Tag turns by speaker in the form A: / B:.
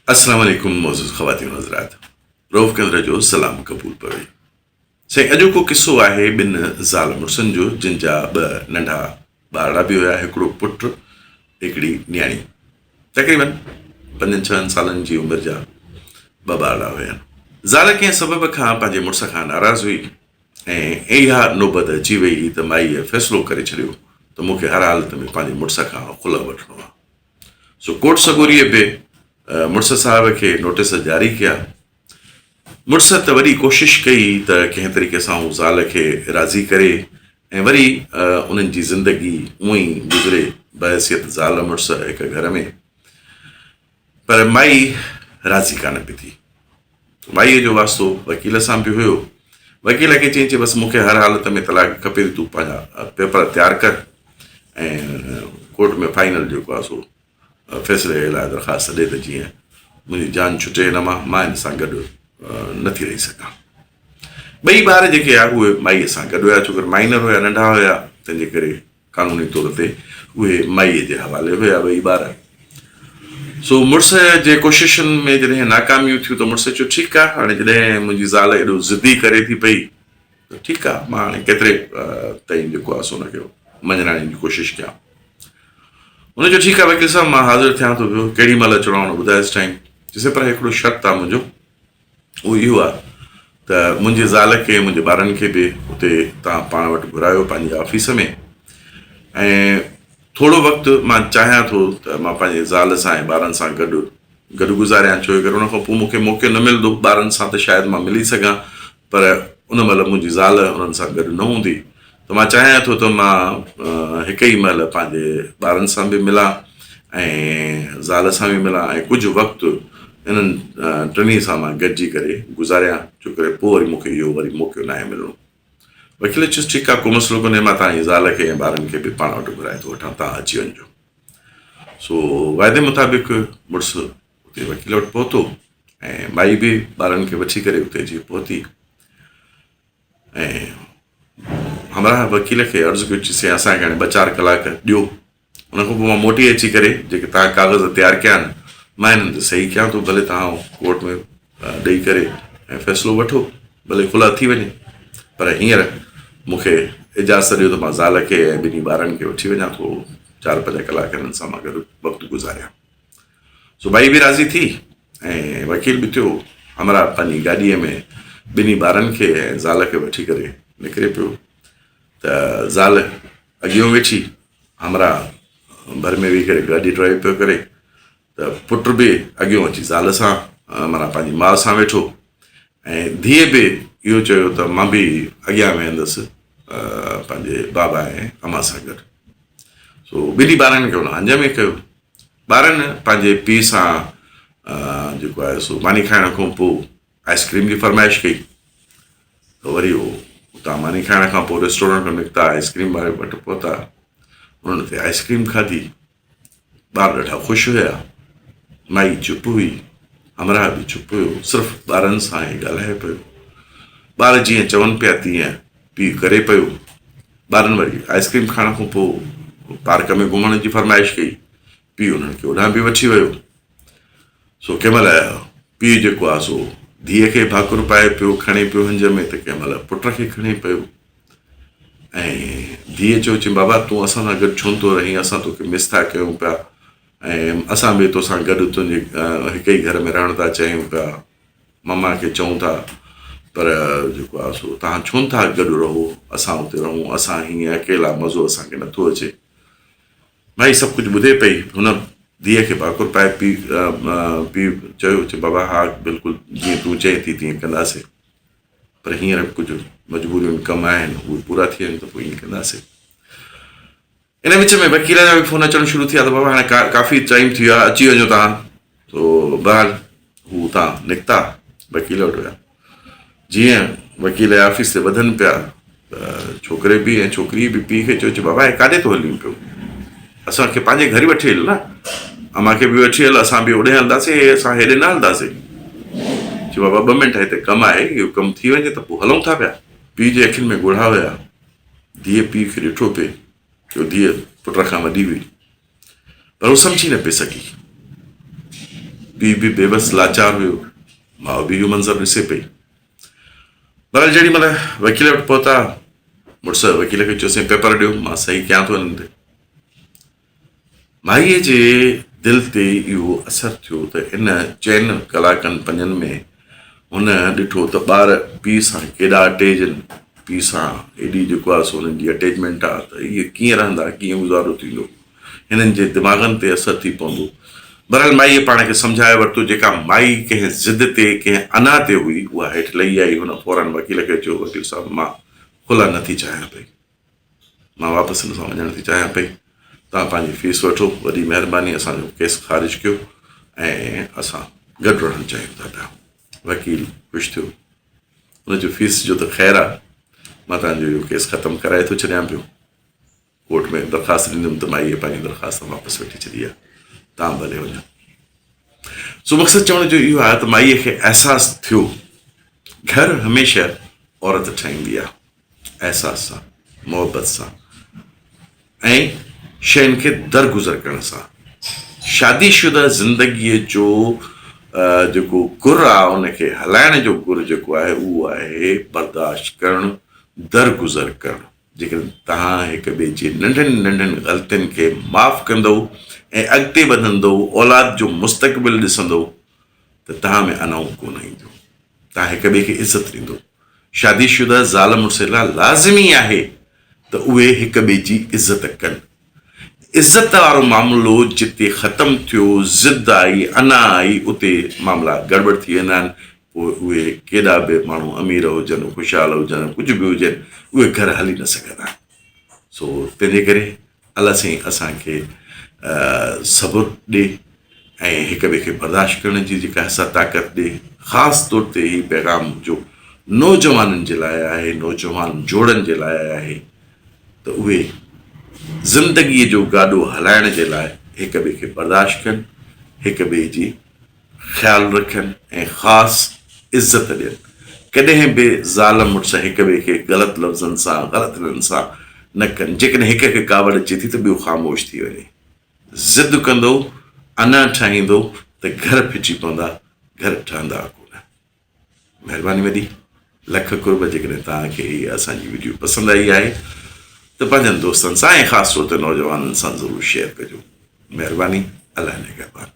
A: السلام عليڪم معزز خواتين و حضرات رئوف ڪنڌر جو سلام قبول پوي. سائين اڄوڪو قصو آهي ٻن زال مڙسن جو جن جا ٻه ننڍا ٻارڙا به هيا هڪڙو پٽ هڪڙي نياڻي تقريبن پنجن ڇهن سالن جي عمر جا ٻه ٻارڙا هيا. زال ڪنهن سبب کان پنهنجي مڙس کان ناراض هئي ۽ اها نوبت اچي وئي ته مائيء فيصلو ڪري ڇڏيو ته مون کي هر حالت ۾ پنهنجي مڙس کان خلع وٺڻو آهي. سو ڪورٽ سڳوريء به مڙس صاحب کي نوٽيس جاري ڪيا. مڙس ته وڏي ڪوشش ڪئي ته ڪنهن طريقي سان هو زال کي راضي ڪري ۽ وري انهن جي زندگي اونئن ئي گذري بحيثيت زال مڙس هڪ گهر ۾، پر مائي راضي ڪانه پئي ٿي. مائيء جو واسطو وڪيل سان به هيو. وڪيل کي چيائين چي بس مون کي هر حالت ۾ طلاق کپي ٿي تون پنهنجا پيپر تيار ڪر ۽ ڪورٽ ۾ فائنل جيڪو آهي سو فيصلي لاء درخواست ڏي ته جيئن منهنجي جان ڇٽي هن مان، مان هن سان گڏ نٿي رهي سگهان. ٻئي ٻار جيڪي هيا اهي مائيء سان گڏ هيا ڇوڪر مائنر هيا ننڍا هيا تنهن جي ڪري قانوني طور تي اهي مائيء جي حوالي هيا ٻئي ٻار. سو مڙس جي ڪوششن ۾ جڏهن ناڪاميون ٿيون ته مڙس چيو ٺيڪ آ هاڻي جڏهن منهنجي زال ايڏو ضدي ڪري ٿي پئي ته ٺيڪ آ مان هاڻي ڪيتري تائين جيڪو آ سو ان کي مڃرائڻ جي ڪوشش ڪيان. هن چيو ٺيڪ آ وڪيل صاحب مان حاضر ٿيان ٿو پيو ڪهڙي مهل اچڻو آ هن ٻڌايس ٽائيم. چيس پر هڪڙو شرط آ منهنجو اهو اهو آهي ته منهنجي زال کي ۽ منهنجي ٻارن کي به اتي توهان پاڻ وٽ گهرايو پنهنجي آفيس ۾ ۽ ٿورو وقت مان چاهيان ٿو ته مان پنهنجي زال سان ۽ ٻارن سان گڏ گڏ گذاريان ڇو ڪري ان کان پوء مون کي موقعو نه ملندو ٻارن سان ته شايد مان ملي سگهان پر ان مهل منهنجي زال انهن سان گڏ نه هوندي ته مان چاهيان ٿو ته مان هڪ ئي مهل پنهنجي ٻارن سان به ملان ۽ زال سان به ملان ۽ ڪجهه وقت انهن ٽنهي سان مان گڏجي ڪري گذاريان ڇو ڪري پوء وري مون کي اهو وري موقعو ناهي ملڻو. وڪيل چيس ٺيڪ آهي ڪو مسئلو ڪونهي مان توهان جي زال کي ۽ ٻارن کي به پاڻ وٽ گهرائي ٿو وٺان توهان اچي وڃجو. سو واعدي مطابق مڙس اتي وڪيل وٽ پهتو ۽ مائي به ٻارن کي وٺي ڪري اتي اچي پهتي ۽ همراهه وڪيل کي عرض ڪيو چي سائين اسان کي هاڻي ٻه چار ڪلاڪ ڏيو ان کان پوء مان موٽي اچي ڪري جيڪي توهان ڪاغذ تيار ڪيا آهن مان هنن تي صحيح ڪيان ٿو ڀلي توهان ڪورٽ ۾ ڏئي ڪري ۽ فيصلو وٺو ڀلي خلا ٿي وڃي پر هينئر مون کي اجازت ڏيو ته مان زال کي ۽ ٻنهي ٻارن کي وٺي وڃان ٿو چار پنج ڪلاڪ هنن سان مان گڏ وقت گذاريان سو ٻائي به راضي ٿي ۽ وڪيل به ٿيو. همراهه پنهنجي گاڏيء ۾ ٻنهي ٻارن کي ۽ زال کي وٺي ڪري نڪري پيو ته زال اڳيون ويٺي، همراهه ڀر ۾ ويهي ڪري گاڏي ڊرائيو پيو ڪري ته پٽ به اڳيون اچي زال سان معنيٰ پنهنجي ماء سان ويٺو ۽ ڌيء به اهو چيو ته مان به اڳيان ويهندس پنهنجي بابا ۽ امان سان گڏ. سو ٻنهي ٻارن کي هن هنج ۾ ڪيو. ٻارن پنهنجي پيء سان جيڪو آهي سو ماني کائڻ کان پوء آئس ڪريم جي فرمائش ڪئي ته وري هو اتان ماني کائڻ کان پوء ريسٽورنٽ ۾ نڪتا آئس ڪريم واري وٽ پهتا انهن اتي آئس ڪريم کاڌي ٻار ڏاڍا خوش هيا مائي چپ هئي همراهه به چپ هيو صرف ٻارن سان ئي ڳالهائي پيو ٻار جيئن چون پيا تيئن پيء ڪري پيو. ٻارن وري آئس ڪريم کائڻ کان پوء پارڪ ۾ گهمڻ جي فرمائش ڪئي. پيء انهن کي اوڏانهن به وٺي ويو. سو ڪنهن مهل پيء جيڪو آهي سو ڌيء کي ڀاڪر پائي پيو کڻي پيو هنج ۾ ته ڪنهن مهل پٽ کي کڻي پيو ۽ ڌيء چيو چي بابا تون اسان سان گڏ ڇو نٿو رهين اسان توکي مس ٿا ڪيون پيا ۽ اسان به توسان گڏ تنهنجي هڪ ئي گهر ۾ رهڻ ٿا چاهيون پيا. ماما کي چئون ٿا پر جيڪو آهي سو توهان ڇو نٿا گڏ رهو اسان اتي رهون اسان هيئن اڪيلا مزو اسان کي نٿو اچي. مائي سڀ ڪجهه ٻڌي پئي هن ڌيء کي ڀاڪر پائي پيء پيء چيو چي بابا ها بلڪل جيئن تون چئين ٿي تيئن ڪنداسين پر هينئر ڪجهه مجبوريون ڪم آهن اهي پورا ٿي وڃن ته پوء ائين ڪنداسين. ان وچ ۾ وڪيل جا به فون اچڻ شروع ٿيا ته بابا هاڻي ڪافي ٽائيم ٿي ويو آهي اچي وڃو توهان تو بهرحال هو اتان نڪتا وڪيل وٽ ويا جيئن وڪيل جي آفيس تي وڌن پيا ته ڇوڪري به ۽ ڇوڪري به پيء کي چيو چي بابا هي ڪاڏي ٿو هلين پيو اسان کي پنهنجي گهر وٺي هل نه امان کي به وٺي هل اسان به اوڏي هلنداسي اسان هيڏي نه هلنداسي چي بابا ٻه منٽ هتي ڪم آهي اهو ڪم ٿي وڃي ته پوء هلون ٿا پيا پيء جي اکين ۾ ڳوڙها هيا ڌيء پيء کي ڏٺو پئي جو ڌيء پٽ کان وڏي هئي پر هو سمجهي نه پئي سگهي. پيء به بيوس لاچار هيو. ماء به اهو منظر ڏسي پئي. بهرحال جيڏي مهل وڪيل وٽ پهتا، مڙس وڪيل کي چيو سائين پيپر ڏيو، مان صحيح ڪيان ٿو انهن تي. مائيء جي دل تي اهو اثر ٿيو ته ان چئن ڪلاڪن پنجن ۾ هن ڏٺو ته ٻار پيء سان ڪيڏا اٽيج آهن، پيء سان ايڏي جيڪو آهي سو هنن جي اٽيچمينٽ آهي ته اهي ڪيئن رهندا، ڪيئن گذارو ٿيندو، هنن جي دماغن تي اثر ٿي پوندو. بهرحال مائيء پاڻ کي سمجهائي ورتو، جيڪا مائي ڪنهن ضد تي، ڪنهن انا تي هئي، اها هيٺ لهي آئي، هن فوراً وڪيل کي چيو، وڪيل صاحب مان خلع نٿي چاهيان پئي. مان واپس هن سان وڃڻ ٿي چاهيان پئي، توهان پنهنجي فيس وٺو، وڏي مهرباني، اسان جو ڪيس خارج ڪيو ۽ اسان گڏ رهڻ چاهيون ٿا پيا. وڪيل خوش ٿيو، هن چيو فيس جو ته خير آ، مان توهان جو اهو ڪيس ختم ڪرائي ٿو ڇڏيان پيو، ڪورٽ ۾ درخواست ڏيندم ته مائيء پنهنجي درخواست واپس وٺي ڇڏي آ، توهان ڀلي وڃو. سو مقصد چوڻ جو اهو آهي ته مائيء کي احساس ٿيو، گهر هميشه عورت ٺاهيندي آ. احساس سان، محبت سان ۽ شين کي درگذر ڪرڻ سان شادي شده زندگيء جو جيڪو گر آ ان کي هلائڻ جو گر جيڪو آهي اهو آهي برداشت ڪرڻ، درگذر ڪرڻ. جيڪڏهن توهان هڪ ٻئي جي ننڍين ننڍين غلطين کي معاف ڪندؤ ۽ اڳتي وڌندؤ، اولاد جو مستقبل ڏسندؤ ته توهان ۾ انائون ڪونه اينديون. توهان هڪ ٻئي کي عزت ڏيندؤ. شادي شده زال مڙس لاء لازمي آهي ته اهي هڪ ٻئي جي عزت ڪن. عزت وارو معاملو جتي ختم ٿيو، ضد آئي، انا آئي، اتي معاملا گڙٻڙ ٿي ويندا آهن. پوء اهي ڪيڏا به ماڻهو امير هجن، خوشحال هجن، ڪجهه به هجن، اهي گهر هلي نه سگهندا آهن. سو تنهنجي ڪري الله سائين اسان کي صبر ڏي ۽ هڪ ٻئي کي برداشت ڪرڻ جي جيڪا سا طاقت ڏي. خاص طور تي هي پيغام جو نوجوانن جي لاء آهي، نوجوان جوڙن جي لاء آهي ته اهي زندگيء جو گاڏو هلائڻ جي لاء هڪ ٻئي کي برداشت ڪن، هڪ ٻئي جي خيال رکن ۽ خاص عزت ڏين. ڪڏهن به زال مڙس هڪ ٻئي کي غلط لفظن سان، غلط انهن سان نه ڪن. جيڪڏهن هڪ کي ڪاوڙ اچي ٿي ته ٻيو خاموش ٿي وڃي. ضد ڪندو، انا ٺاهيندو ته گهر ڦٽي پوندا، گهر ٺهندا ڪونه. مهرباني وڏي. لک قرب جيڪڏهن توهان کي هي اسان جي وڊيو پسند آئي آهي ته پنهنجن دوستن سان ۽ خاص طور تي نوجوانن سان ضرور شيئر ڪجو. مهرباني. الله نگهبان.